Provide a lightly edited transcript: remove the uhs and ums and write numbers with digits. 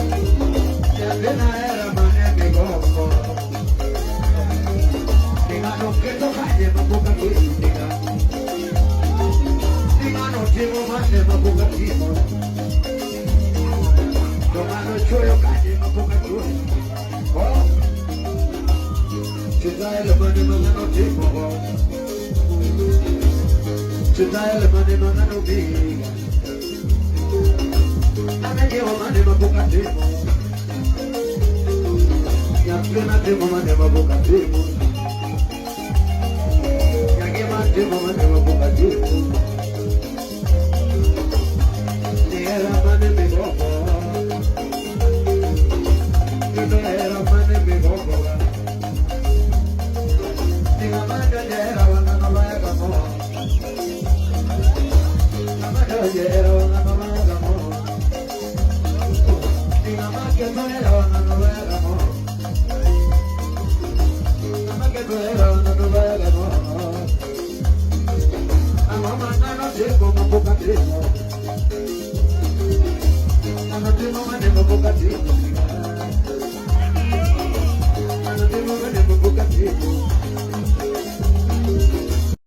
Nyathina hera mane migombo. Ni ng'ano keto kanye mapok atimo. Ni ng'ano timo mane mapok atimo. To ng'ano chwoyo kanye mapok achwoyo. Oh. Chitaele mane ma ng'ano timo. Chitaele mane ma ng'ano miga. Amenyewa mane mapok atimo. Nyathina timo mane mapok atimo. Nyagima timo mane mapok atimo. Ni hera mane migombo. Ino hera mane migombo. Ni ng'ama jahera wang'ano loyo gamo. Ng'ama jahera wang'ano loyo gamo. Ni ng'ama ketho hera wang'ano loyo gamo. Ng'ama ketho hera wang'ano loyo gamo. Ang'o ma ng'ano timo mapok atimo. Ng'ano timo mane mapok atimo.